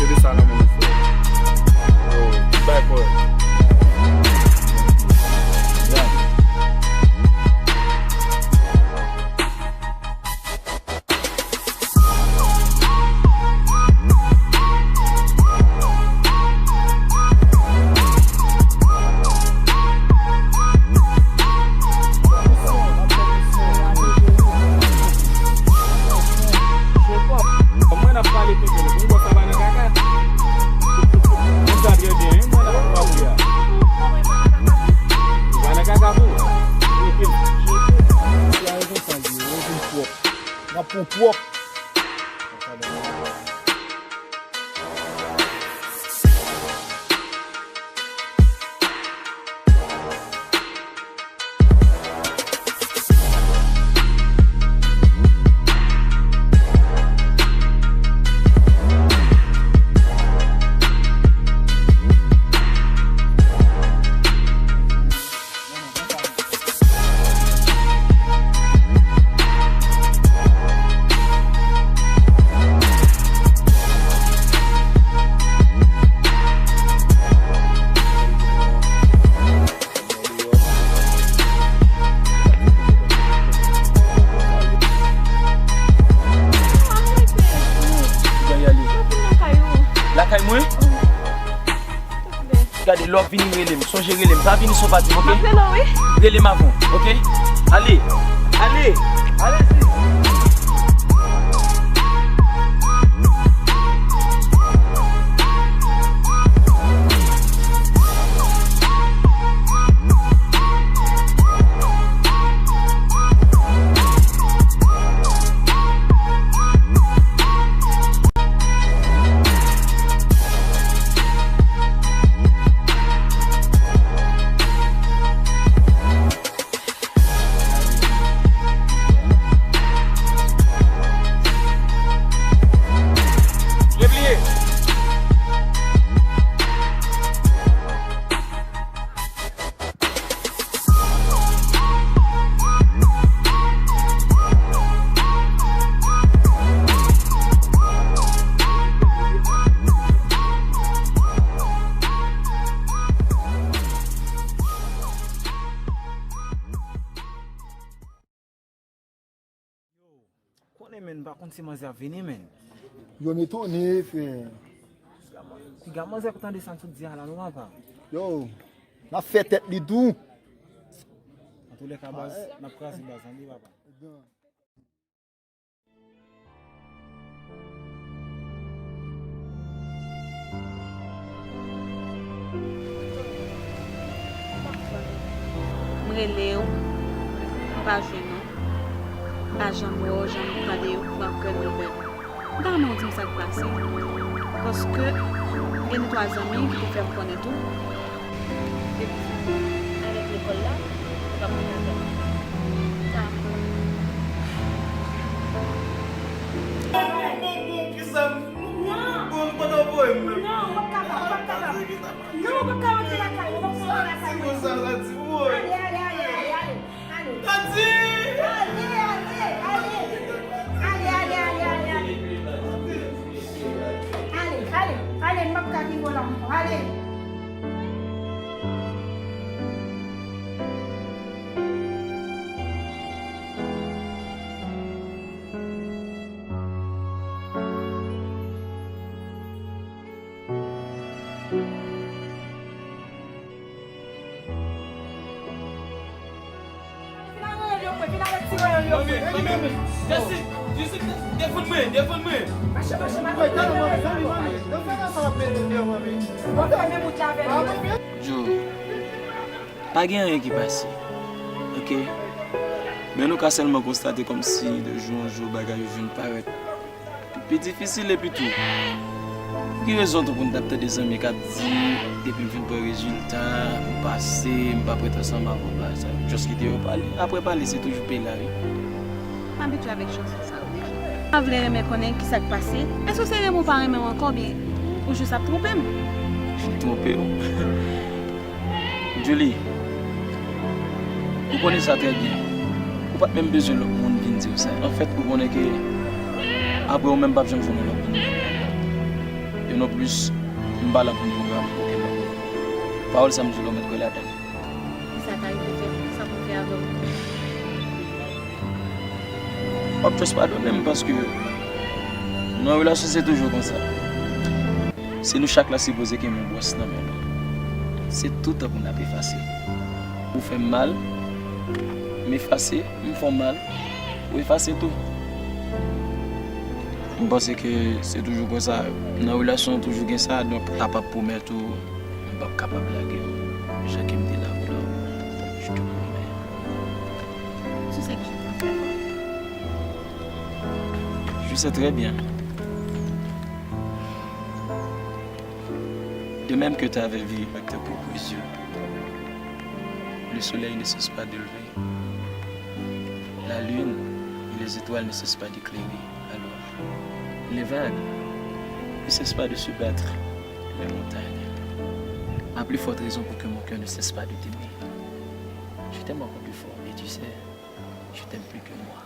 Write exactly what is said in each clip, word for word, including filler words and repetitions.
Kite sa nan men nou, frè. Yo, tout bagay kòrèk. Mwen ap pale pito, nou konn sa pa nan kaka. Konn sa trè byen, wi, mwen ap pale a. Ou pa nan kaka tou. Oke. Se a rezon sa l di, ou vin pwòp. N ap pran pwòp. Lakay mwen? Gade, lè w ap vini, rele m. Sonje rele m. Pa vini san w pa di m, oke? M ap rele w, wi. Rele m avan, oke? Ale! Ale! Ale, sis! Yo, konnen, men, m pa konn si manzè ap vini, men. Yo, m etone, frè. Piga manzè pou tande sa n sot di a la, non, papa. Yo, n ap fè tèt li tou. Antoulèka, baz, n ap kraze baz lan, wi, papa. M rele w, m pa jwenn ou. M pa janm wè w, janm tande w, pran grenn nouvèl ou. M ta renmen w di m sa k pase. Paske gen de twa zanmi ki te fè m konnen tou. Depi sa, avèk lekòl la, ou p ap vin avè m. Dakò. Bon, bon, bon, kisa m... Non. Bon, pandan w voye m menm. Non, w p ap kapab, w p ap kapab. Non, w p ap ka rantre lakay mwen, w p ap ka rantre lakay mwen. Se konsa l di, woy. Ale, ale, ale, ale, ale. Ale! Ale, ale, ale. Ale, ale, ale, ale, ale. Ale, ale, ale, m p ap ka kenbe w la ankò. Ale! Vin avèk ti reyèl yo fre. Vin avèk ti reyèl yo fre. Manmi, manmi, Jessica, Jessica, defann mwen, defann mwen. Mache, mache, mache. Bon, fèmen bout la avè l. Joe, pa gen anyen ki pase, oke? Men nou ka sèlman konstate kòmsi de jou an jou bagay yo vin parèt pi difisil epi tou. Pou ki rezon tou pou n t ap tande zanmi k ap di, depi m fin pran rezilta, m pase, m pa p ret ansanm avè w, bagay sa yo? Just kite yo pale. Apre pale, se toujou peye la, wi. M abitye avèk jan sa yo deja. M pa vle renmen konnen kisa k pase. Èske w se renmen w pa renmen m ankò, oubyen ou jis ap twonpe m? Twonpe w? Julie, ou konnen sa trè byen. Ou pa t menm bezwen lòt moun vin di w sa. Anfèt, ou konnen ke apre ou menm p ap janm jwenn lòt moun. E Non plis, m pa la pou m pran okenn lòt moun. Pawòl sa m di w la, w mèt kwè ladan l. Kisa k arive fè m? Sa pou m fè avè w? W ap just padone m paske nan yon relasyon se toujou konsa. Se nou chak la sipoze gen yon bwòs nan men nou. Se toutan pou n ap efase. Ou fè m mal, m efase, m fè w mal, ou efase tou. M panse ke se toujou konsa, nan relasyon toujou gen sa, donk m p ap pwomèt ou, m p ap kapab lage w, jan ke m te la pou la, je te promets. Tu sais que je t'aime. Je sais très bien. De même que tu avais vu avec tes propres yeux, le soleil ne cesse pas de lever, la lune et les étoiles ne cessent pas d'éclairer. Alors, les vagues ne cessent pas de se battre, les montagnes. À plus forte raison pour que mon cœur ne cesse pas de t'aimer. Je t'aime encore plus fort et tu sais, je t'aime plus que moi.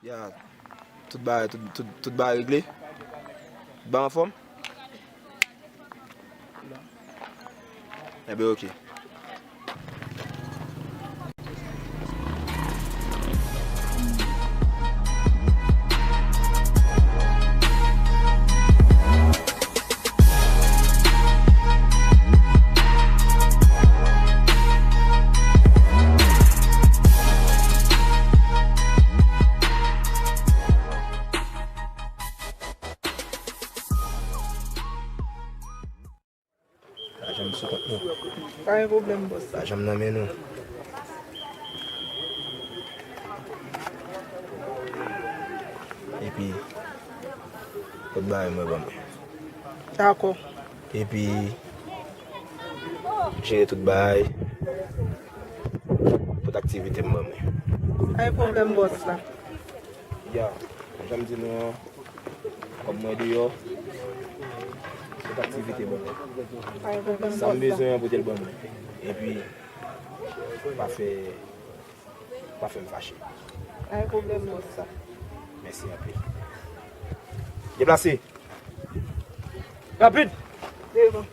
Ya, tout bagay, tout, tout, tout bagay regle? Tout bagay anfòm? Enben, oke. Lajan m sou kont nou. Pa gen pwoblèm, bòs. Lajan m nan men nou. Epi, tout bagay mwen ban mwen. Dakò. Epi, jere tout bagay. Tout aktivite m ban mwen. Pa gen pwoblèm, bòs la. Ya, jan m di nou an, kòb mwen deyò, tout aktivite ban mwen. Sa m bezwen an, pote l ban mwen. Epi, pa fè, pa fè m fache. Pa gen pwoblèm, bòs la. Mèsi anpil. Deplase. Rapid! Devan.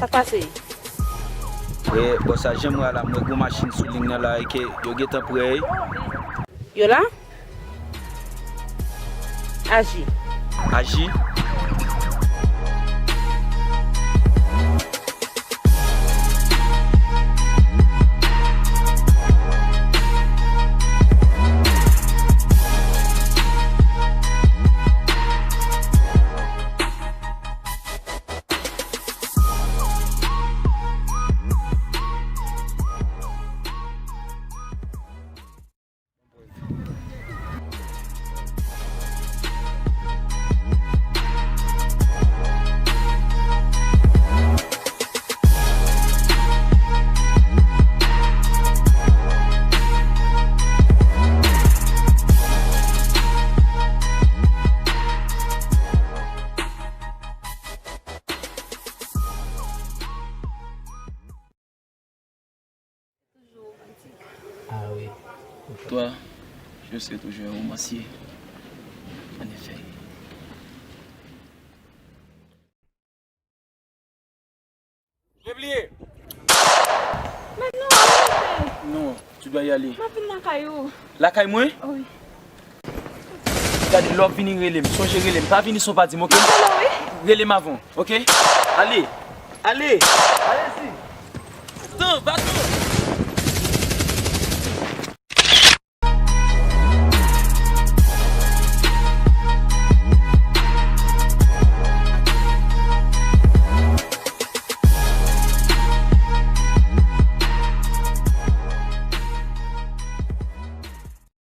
Sa k pase? Frè, bò sa, jan m wè a la, m wè gwo machin sou liy nan la e ke yo gentan prè. Yo la? Aji. Aji. C'est toujours un romancier. En effet. Bliye. Men non, ale. Non, tu dois y aller. M ap vin lakay ou. Lakay mwen? Wi. Gade, lè w ap vini rele m, sonje rele m. Pa vini san w pa di m, oke? M rele w, wi. Rele m avan, oke? Ale. Ale. Ale.